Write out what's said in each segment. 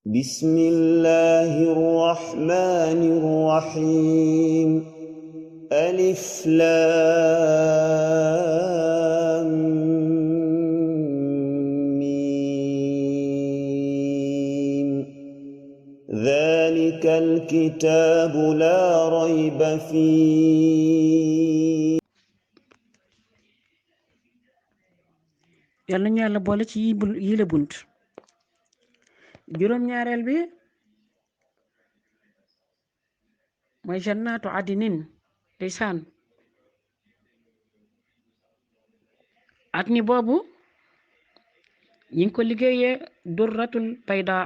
بسم الله الرحمن الرحيم ألف لام ميم ذلك الكتاب لا ريب فيه yàlla ñu yàlla boole ci yi la bunt juróom-ñaareel bi mooy jannaatu adinin ndeysaan at ni boobu ñi ngi ko liggéeyee durratul bayda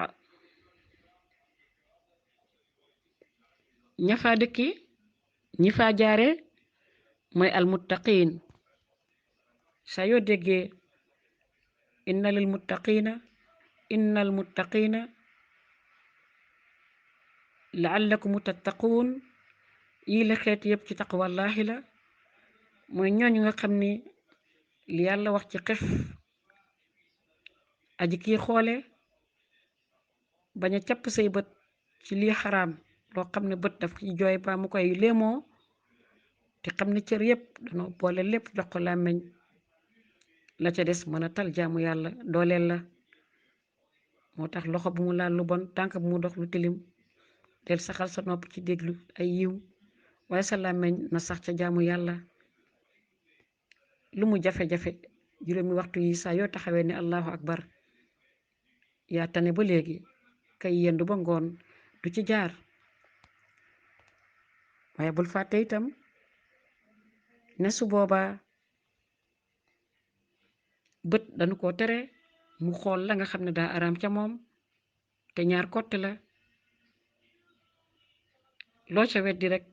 ña faa dëkki ñi faa jaare mooy almuttaqiin saa yoo déggee innal muttaqiina la'allakum tattaquun yi la xeet yëpp ci taqwallaahi la mooy ñooñu nga xam ni li yàlla wax ci xef aji kii xoole bañ a capp say bët ci lii xaraam loo xam ne bët daf ci jooy ba mu koy léemoo te xam ne cër yëpp danoo boole lépp jox ko làmmeñ la ca des mën a tal jaamu yàlla dooleel la moo tax loxo bu mu laal lu bon tànk bu mu dox lu tilim del saxal sa nopp ci déglu ay yiw waaye sa làmmeñ na sax ca jaamu yàlla lu mu jafe-jafe juróomi waxtu yi saa yoo taxawee ne allahu akbar yaa tane ba léegi kay yendu ba ngoon du ci jaar waaye bul fàtte itam ne su boobaa bët dañu ko tere mu xool la nga xam ne daa araam ca moom te ñaar kott la loo ca weddi rek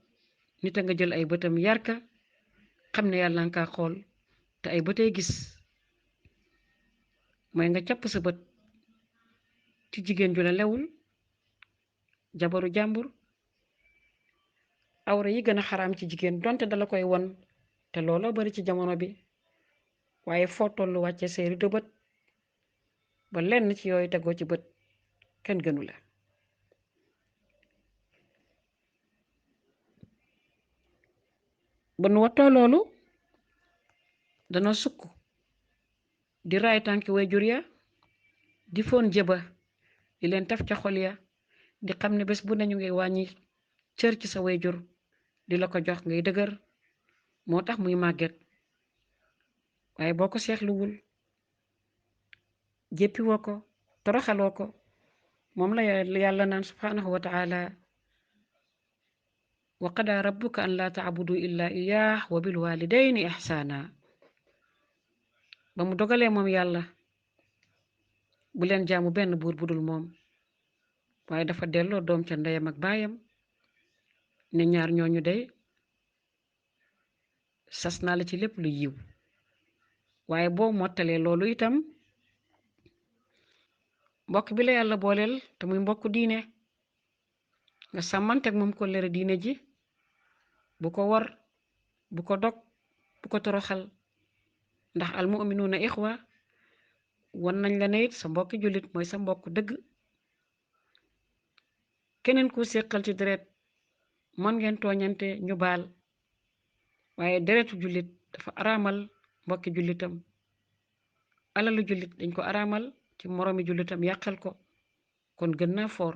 nit a nga jël ay bëtam yarka xam ne yàlla nga kaa xool te ay bëtay gis mooy nga capp sa bët ci jigéen ju la lewul jabaru jàmbur awra yi gën a xaraam ci jigéen donte dala koy won te looloo bari ci jamono bi waaye foo tollu wàcce say rido bët ba lenn ci yooyu tegoo ci bët kenn gënu la ba nu wattoo loolu dana sukk di raay tànki way jur ya di foon jëba di leen taf ca xol ya di xam ne bés bu nañu ngay wàññi cër ci sa way jur di la ko jox ngay dëgër moo tax muy màgget waaye boo ko seexluwul jéppi woo ko toroxaloo ko moom la yàlla naan subhanahu wa ta'ala wa qadaa rabbuka an laa ta'budu illa iyyah wa bil walidayni ihsana ba mu dogalee moom yàlla bu leen jaamu benn buur budul moom waaye dafa delloo doom ca ndeyam ak baayam ne ñaar ñooñu dey sas naa la ci lépp lu yiw waaye boo mottalee loolu itam mbokk bi la yàlla booleel te muy mbokk diine nga sàmmanteeg moom ko lere diine ji bu ko war bu ko dog bu ko toroxal ndax al mu'minuuna ixwa wan nañ la ne it sa mbokki jullit mooy sa mbokk dëgg keneen ku séqal ci deret mën ngeen tooñante ñu baal waaye deretu jullit dafa araamal mbokki jullitam alalu jullit dañ ko araamal ci moroomi jullitam yàqal ko kon gën naa foor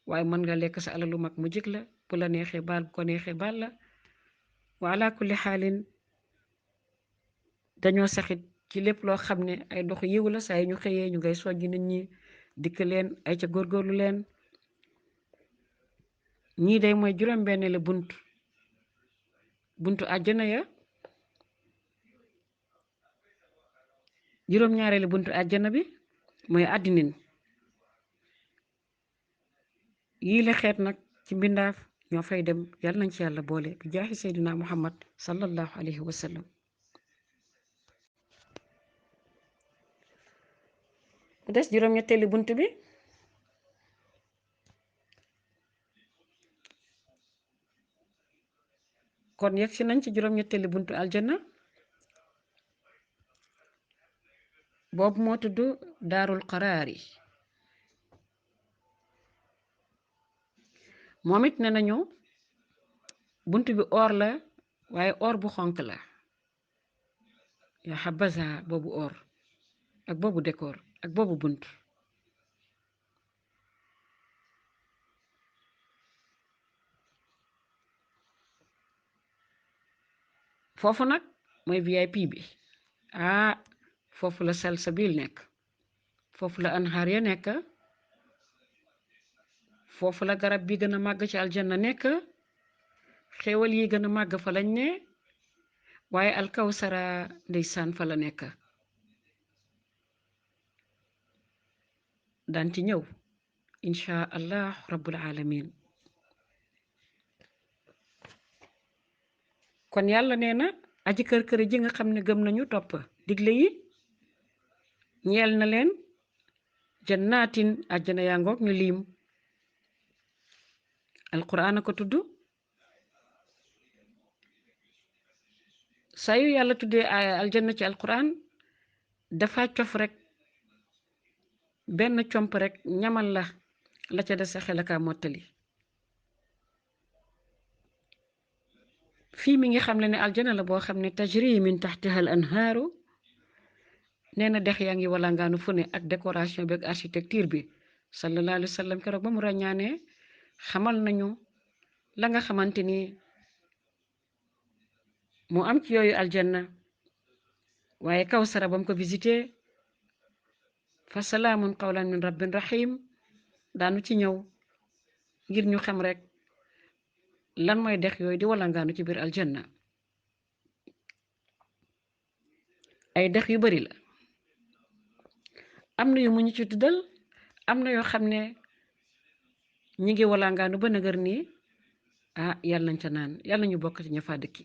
waaye mën nga lekk sa alalu mag mu jig la bu la neexee baal bu ko neexee baal la wa ala kulli xaalin dañoo saxit ci lépp loo xam ne ay dox yiw la saa yi ñu xëyee ñu ngay soññ nit ñi dikk leen ay ca góorgóorlu leen ñii day mooy juróom-benn la buntu àjjana ya juróom-ñaareelu buntu àjjana bi mooy àddinin yii la xeet nag ci mbindaaf ñoo fay dem yàlla nañ ci yàlla boole bi jaaxi seydina muhammad sallallahu alayhi wa sallam bu des juróom-ñetteelu bunt bi kon yegg si nañ ci juróom-ñetteelu buntu aljanna boobu moo tudd daarul qaraari moom it ne nañu bunt bi or la waaye or bu xonk la yaa xabaza boobu or ak boobu décor ak boobu bunt foofu nag mooy VIP bi foofu la salsabil nekk foofu la anhaar ya nekk foofu la garab bi gën a màgg ci aljanna nekk xéewal yi gën a màgg fa lañ ne waaye alkawsara ndeysaan fa la nekk daan ci ñëw insha allah rabbul alamin kon yàlla nee na aji kër ji nga xam ne gëm nañu topp digle yi ñeel na leen jannaatin àjjana yaa ngoog ñu liim alquran a ko tudd saa yu yàlla tuddee aljanna ci alquran dafa cof rek benn comp rek ñamal la ca des sa xel aka mottali fii mi ngi xam ne aljana la boo xam ne tajri min taxtiha al anhaaru nee na dex yaa ngi walangaanu fu ne ak décoration bi ak architecture bi sallallahu alayhi wa sallam keroog ba mu ràññaanee xamal nañu la nga xamante ni moo am ci yooyu aljanna waaye kawsara bam ko visité fa salaamun qawlan min rabbin rahim daanu ci ñëw ngir ñu xam rek lan mooy dex yooyu di walangaanu ci biir aljanna ay dex yu bari la am na yu mu ñu ci tuddal am na yoo xam ne ñi ngi walangaanu ba nëgër nii yàlla nañ ca naan yàlla ñu bokk ci ña fa dëkki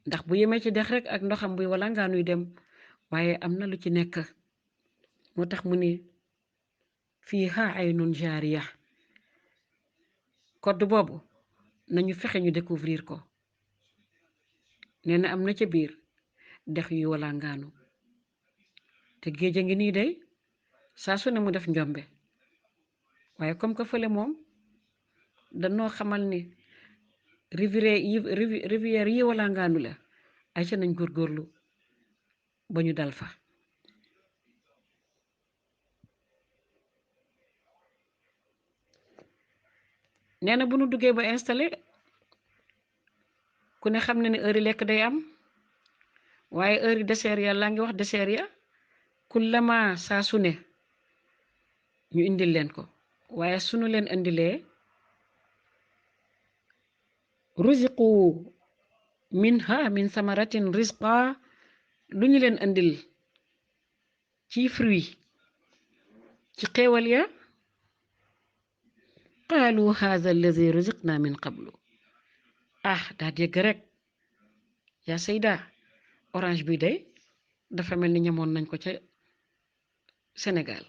ndax bu yemee ci dex rek ak ndoxam buy walangaanuy dem waaye am na lu ci nekk moo tax mu ni fiiha aynun jaariya code boobu nañu fexe ñu découvrir ko nee na am na ca biir dex yuy walangaanu te géej a ngi nii day saa su ne mu def njombe waaye comme que fële moom danoo xamal ni rivière yi walangaanu la ay ca nañ góorgóorlu ba ñu dal fa nee na bu nu duggee ba installé ku ne xam ne ne heure yi lekk day am waaye heure yi dessert ya laa ngi wax dessert ya kullama saa su ne ñu indil leen ko waaye sunu leen indilee ruziqu minha min samaratin rizqa lu ñu leen indil ci fruit ci xéewal ya qaalu hadha allazi ruziqna min qablu daa dégg rek yaa sayda orange bi day dafa mel ni ñamoon nañ ko ca Sénégal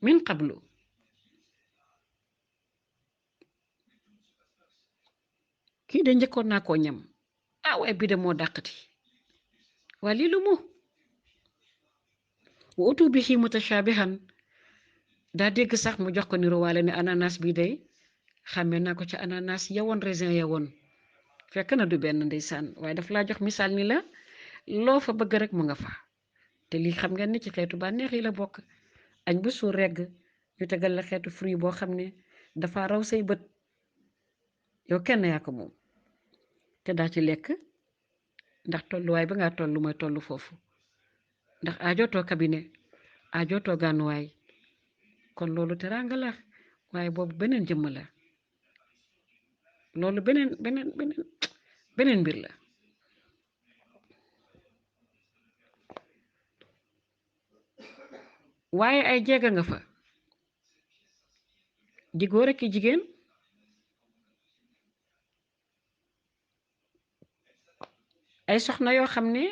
min qablu kii de njëkkoon naa koo ñam waaye bi de moo dàqati waa lii lu mu wa utu bihi mutashabihan daa dégg sax mu jox ko niru waale ne ananas bi day xàmmee naa ko ca ananas yawoon raisin yawoon fekk na du benn ndeysaan waaye daf laa jox misaal ni la loo fa bëgg rek mu nga fa te lii xam ngeen ni ci xeetu bànneex yi la bokk añ bu suur regg ñu tegal la xeetu fruit boo xam ne dafa raw say bët yow kenn yaa ko moom te daa ci lekk ndax tolluwaay ba ngaa tollu mooy tollu foofu ndax ajootoo cabinet ajootoo gànnuwaay kon loolu teraanga la waaye boobu beneen jëmm la loolu beneen mbir la waaye ay jeega nga fa di góor ak jigéen ay soxna yoo xam ne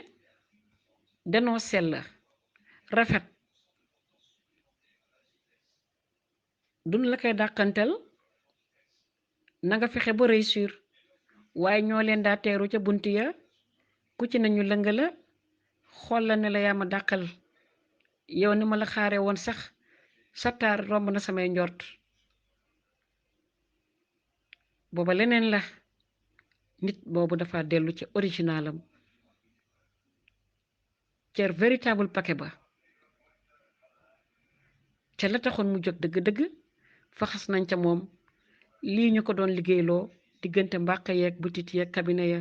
danoo sell rafet duñ la koy dàqantel na nga fexe ba réussir waaye ñoo leen daa teeru ca bunt ya ku ci nañu lënga la xool la ne la yaa ma dàqal yow ni ma la xaare woon sax sa taar romb na samay njort booba leneen la nit boobu dafa dellu ci originalam ca véritable paquet ba te la taxoon mu jóg dëgg-dëgg faxas nañ ca moom lii ñu ko doon liggéeyloo diggante mbàq yeeg butit yeeg cabinet ya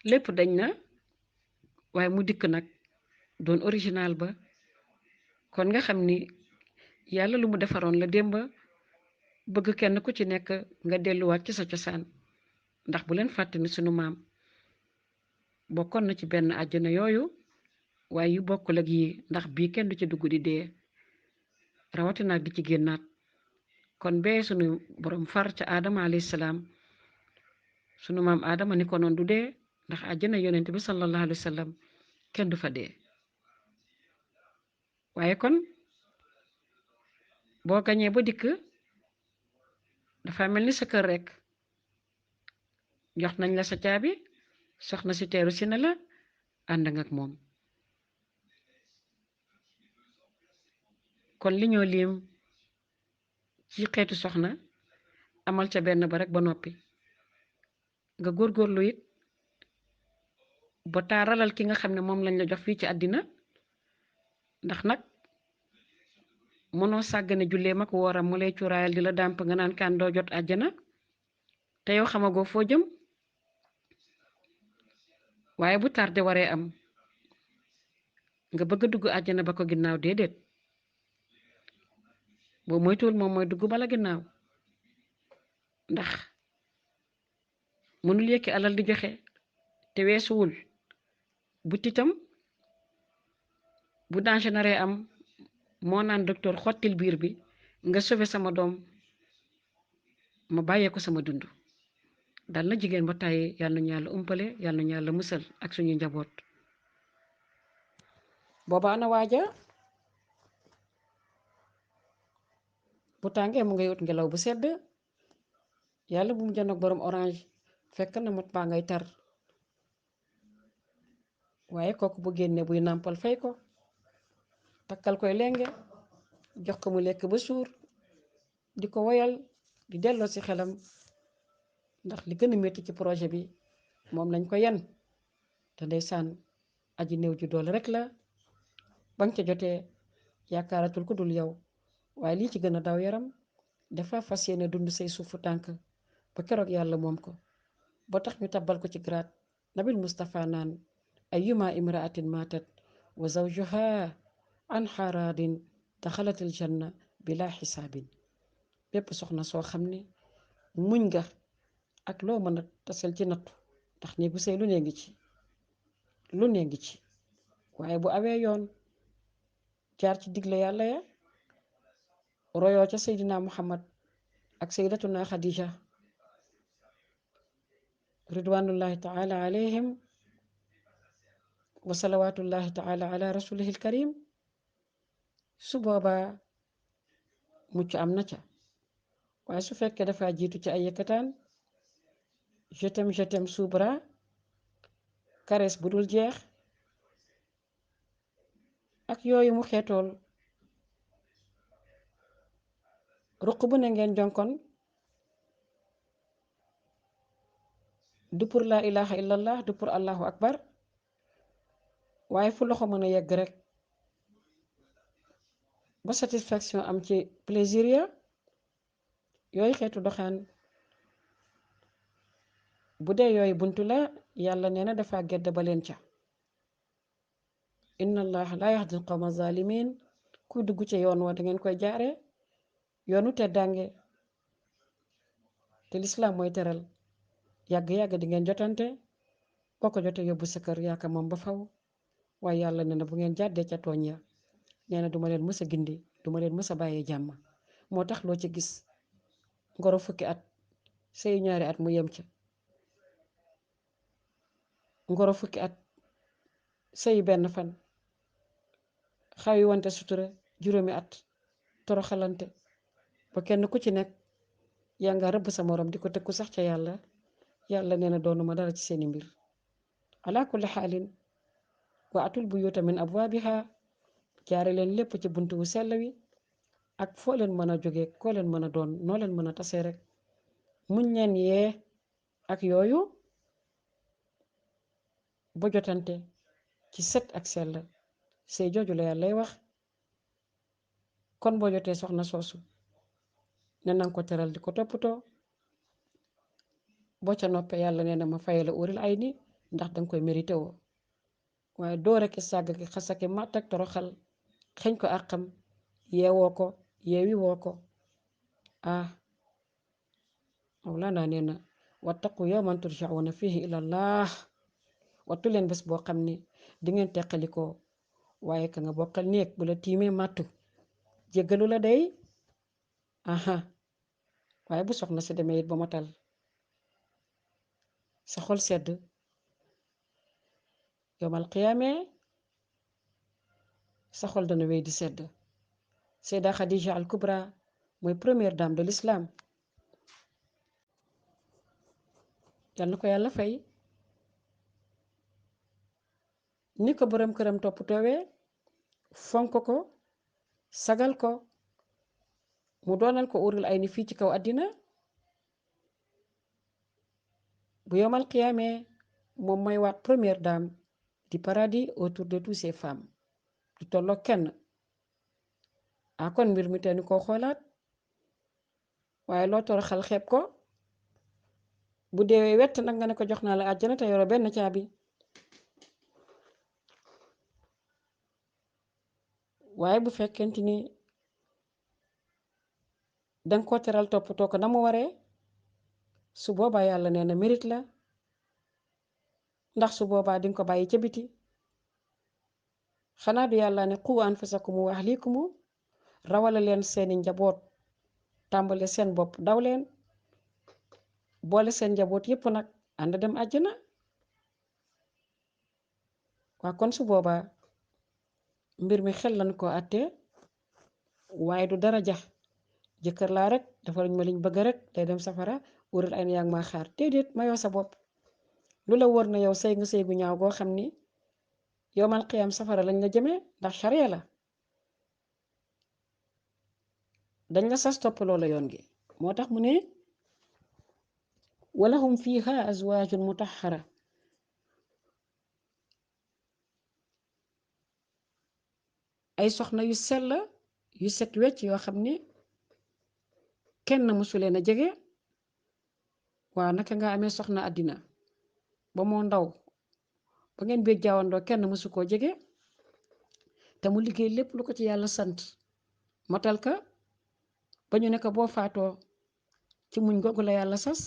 lépp dañ na waaye mu dikk nag doon original ba kon nga xam ni yàlla lu mu defaroon la démba bëgg kenn ku ci nekk nga delluwaat ci sa cosaan ndax bu leen fàtte ni sunu maam bokkoon na ci benn àjjana yooyu waaye yu bokkul ak yi ndax bii kenn du ci dugg di dee rawatina di ci génnaat kon bee sunu borom far ca aadama alayhi salaam sunu maam aadama ni ko noon du dee ndax àjjana yonent bi sallallahu alayhi wa sallam kenn du fa dee waaye kon boo gañee ba dikk dafa mel ni sa kër rek jox nañ la sa caabi soxna si teeru si na la ànd nga ak moom kon li ñoo lim ci xeetu soxna amal ca benn ba rek ba noppi nga góorgóorlu it ba taaralal ki nga xam ne moom lañ la jox fii ci àddina ndax nag mënoo sàggane julleem ak wooram mu lay cuuraayal di la dàmp nga naan kaan doo jot àjjana te yow xamagoo foo jëm waaye bu tardé waree am nga bëgg a dugg àjjana ba ko ginnaaw déedéet boo moytuwul moom mooy dugg bala ginnaaw ndax mënul yëkki alal di joxe te weesuwul bu titam bu danger naree am moo naan docteur xottil biir bi nga sauver sama doom ma bàyyee ko sama dund dal na jigéen ba tàyyi yàlla nañu yàlla umpale yàlla nañu yàlla musal ak suñu njaboot booba ana waaja bu tàngee mu ngay wut ngelaw bu sedd yàlla bu mu jënd ak borom orange fekk na mot baa ngay tar waaye kooku bu génne buy nàmpal fay ko takkal koy lenge jox ko mu lekk ba suur di ko woyal di delloo ci xelam ndax li gën a métti ci projet bi moom lañ ko yen te ndeysaan aji néew ji doole rek la bañ ca jotee yaakaaratul ko dul yow waaye lii ci gën a daw yaram dafa fas yéene dund say suufu tànk ba keroog yàlla moom ko ba tax ñu tabbal ko ci grade nabil Mustafa naan ayyuma imraatin matat wa zawjuha an xaradin daxalatil janna bila xisaabin bépp soxna soo xam ne muñ nga ak loo mën a tasel ci nattu ndax néegu sëy lu ne ngi ci waaye bu awee yoon jaar ci digle yàlla ya royoo ca seydina muhammad ak sayyidatuna xadija ridwanullahi taala alayhim wa salawatullahi taala ala rasulihil karim su boobaa mucc am na ca waaye su fekkee dafa jiitu ci ay yëkkataan je t'aime suubra karees bu dul jeex ak yooyu mu xeetool ruq bu ne ngeen jonkon du pour la ilaha illallah du pour allahu akbar waaye fu loxo mën a yegg rek ba satisfaction am ci plaisir ya yooyu xeetu doxaan bu dee yooyu buntu la yàlla nee na dafa gedd ba leen ca inna allah la yahdi qawma zalimin kuy dugg ci yoon wa da ngeen koy jaare yoonu teddange te lislaam mooy teral yàgg-yàgg di ngeen jotante boo ko jotee yóbbu sa kër yaaka moom ba faw waaye yàlla nee na bu ngeen jàddee ca tooñ ya nee na duma leen mës a gindi duma leen mës a bàyyee jàmm moo tax loo ci gis ngoro fukki at sëy ñaari at mu yem ca ngoro fukki at sëy benn fan xawi wante sutura juróomi at toroxalante ba kenn ku ci nekk yaa nga rëbb sa morom di ko tëkku sax ca yàlla nee na doonuma dara ci seeni mbir ala kulli xaalin wa atul buyuuta min abwaabiha jaare leen lépp ci buntu wu sell wi ak foo leen mën a jóge koo leen mën a doon noo leen mën a tasee rek muñ leen yee ak yooyu ba jotante ci set ak sell sëy jooju la Yàlla lay wax. kon boo jotee soxna soosu ne nanga ko teral di ko toppatoo boo ca noppee Yàlla nee na ma fayala uril ay ni ndax danga koy mérité woo waaye doo rekk sàgg ki xasaki màtt ak toroxal xeñ ko àqam yeewoo ko yeewi woo ko Mawlana nee na wattaqu yawman turja'una fihi ilallah wattu leen bés boo xam ne di ngeen teqalikoo waaye ka nga bokkal néeg bu la tiimee màttu jéggalu la day waaye bu soxna si demee it ba matal sa xol sedd yowmal qiyaamee sa xol dana wéy di sedd. Sayda Khadija al Kubra mooy première dame de l'islam yal na ko Yàlla fay ni ko borom këram toppatoowee fonk ko sagal ko mu doonal ko urul ay ni fii ci kaw àddina bu yowmal qiyaamee moom mooy waat première dame du paradis autour de toutes ces femmes du tolloo kenn kon mbir mi te ni koo xoolaat waaye loo toroxal xeeb ko bu deewee wett nag nga ne ko jox naa la àjjana te yoro benn caabi waaye bu fekkente ni danga ko teral toppatoo ko na mu waree su boobaa Yàlla nee na mérite la ndax su boobaa dinga ko bàyyi ca biti xanaa du Yàlla ne qu anfusakum wa ahlikum rawale leen seeni njaboot tàmbale seen bopp daw leen boole seen njaboot yépp nag ànd dem àjjana waa kon su boobaa mbir mi xel lañ ko àtte waaye du daraja jëkkër laa rek dafa lañ ma liñ bëgg rek day dem safara uril ay na yaa ngi maa xaar déedéet mayoo sa bopp lu la wër na yow sëy nga sëy gu ñaaw goo xam ni yowmal qiyaam safara lañ la jëmee ndax charia la dañ la sas topp loola yoon gi moo tax mu ne walahum fiha azwaajun mutahhara ay soxna yu sell yu set wecc yoo xam ne kenn mësu leen a jege waa naka nga amee soxna àddina ba moo ndaw ba ngeen béeg jaawandoo kenn mësu koo jege te mu liggéey lépp lu ko ci Yàlla sant matal ka ba ñu ne ko boo faatoo ci muñ googu la Yàlla sas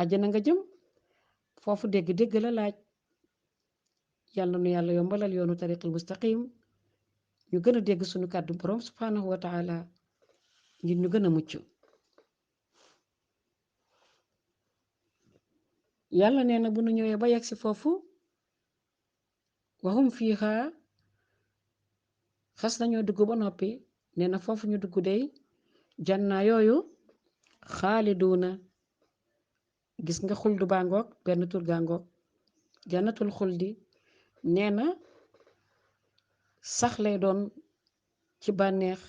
àjjana nga jëm foofu dégg-dégg la laaj Yàlla nu Yàlla yombalal yoonu tariqil mustaqim ñu gën a dégg suñu kàddu borom subhanahu wa taala ngir ñu gën a mucc Yàlla nee na bu nu ñëwee ba yegg si foofu waxum fiiha xas nañoo dugg ba noppi nee na foofu ñu dugg dey janna yooyu xaaliduuna gis nga xuldu bàngoog benn tur gàngoog jannatul xuldi nee na sax lay doon ci bànneex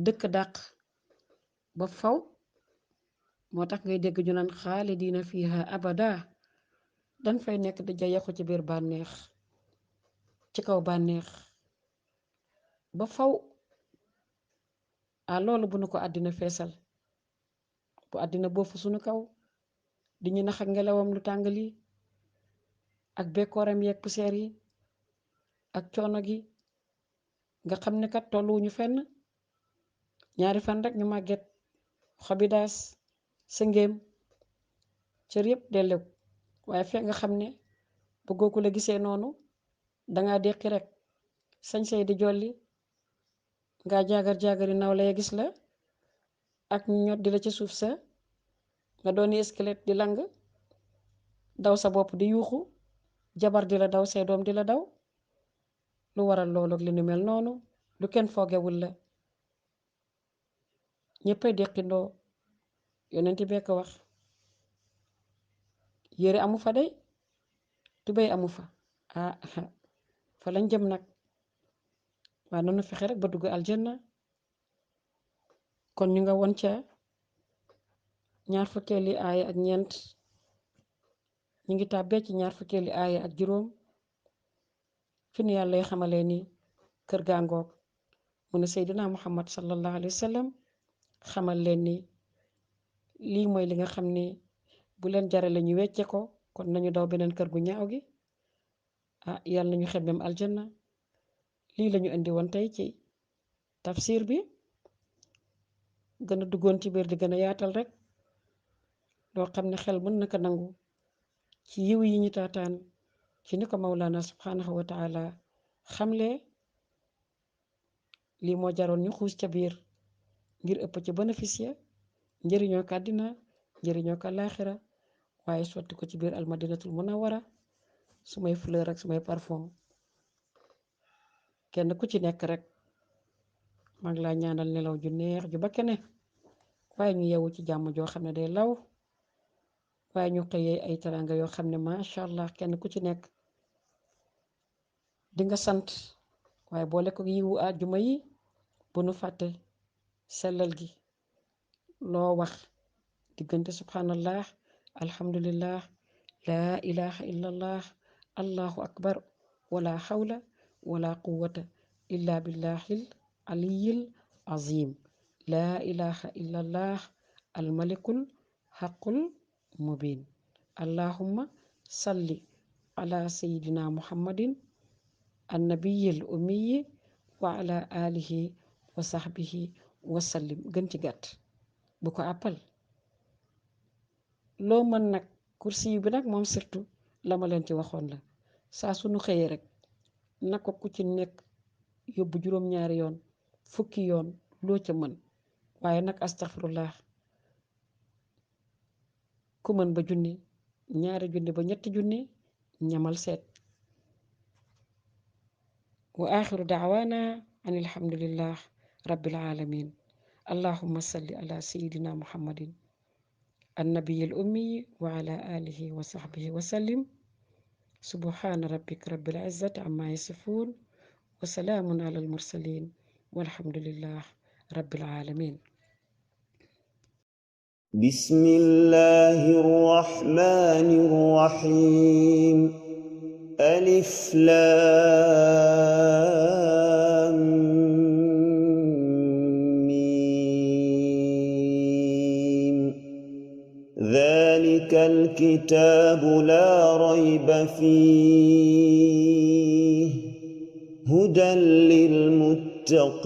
dëkk dàq ba faw moo tax ngay dégg ñu naan xaalidiina fiiha abada dañ fay nekk di jayaxu ci biir bànneex ci kaw bànneex ba faw loolu bu nu ko àddina feesal bu àddina boofu sunu kaw di ñu nax ak ngelawam lu tàng li ak bekkooram yeeg puseer yi ak coono gi nga xam ne kat tolluwuñu fenn ñaari fan rek ñu màgget xobidaas sëngéem cër yépp dellew waaye fekk nga xam ne bëggoo ku la gisee noonu danga déqi rek sañ say di jolli nga jaagar jaagari naw la ya gis la ak ñot di la ci suuf sa nga dooni squelette di lang daw sa bopp di yuuxu jabar di la daw say doom di la daw lu waral loolu ak li nu mel noonu lu kenn foogewul la ñéppay déqindoo yonenti bee ko wax yére amu fa day tubéy amu fa fa lañ jëm nag waaye nanu fexe rek ba dugg aljanna kon ñu nga won ca ñaar fukkeeli aaya ak ñeent ñu ngi tàbbee ci ñaar fukkeeli aaya ak juróom fi nu yàlla y xamalee ni kër gaangoog mu ne Seydina Muhammad sallallahu alayhi wa sallam xamal leen ni lii mooy li nga xam ni bu leen jarale ñu wecce ko kon nañu daw beneen kër gu ñaaw gi yàlla nañu xemmem aljanna. lii lañu indi woon tey ci tafsir bi gën a duggoon ci biir di gën a yaatal rek loo xam ne xel mën na ko nangu ci yiw yi ñu taataan ci ni ko Mawlana subhanahu wa taala xamle. lii moo jaroon ñu xuus ca biir ngir ëpp ci bénéfice njëriñoo ko àddina njëriñoo ko laaxira waaye sotti ko ci biir almadinatul munawwara sumay fleur ak sumay parfum kenn ku ci nekk rek maa ngi laa ñaanal nelaw ju neex ju bakkene waaye ñu yewu ci jàmm joo xam ne day law waaye ñu xëyee ay teranga yoo xam ne macha allah kenn ku ci nekk di nga sant waaye boole ko yiwu àjjuma yi bu nu fàtte sellal gi loo wax diggante subhanallah alhamdulillah laa ilaha illallah allahu akbar wala hawla wala quwwata illa billahil aliyil azim laa ilaha illallah almalikul haqqul mubin allahumma salli ala sayyidina muhammadin annabiyil ummiyi wa ala alihi wa sahbihi wa sallim gën ci gàtt bu ko àppal loo mën nag kursi bi nag moom surtout la ma leen ci waxoon la saa sunu xëyee rek na ko ku ci nekk yóbbu juróom-ñaari yoon fukki yoon loo ca mën waaye nag astaghfirullah ku mën ba junni ñaari junni ba ñetti junni ñamal seet wa axiru daawaana an alhamdulillah rabbil alamin allahumma salli ala sayyidina muhammadin annabiyil ummi wa ala alihi wa sahbihi wa sallim subhana rabbika rabbil izzati amma yasifun wa salaamun ala al mursalin walhamdulillah rabbil alamin. بسم الله الرحمن الرحيم ألف لام ميم ذلك الكتاب لا ريب فيه هدى للمتقين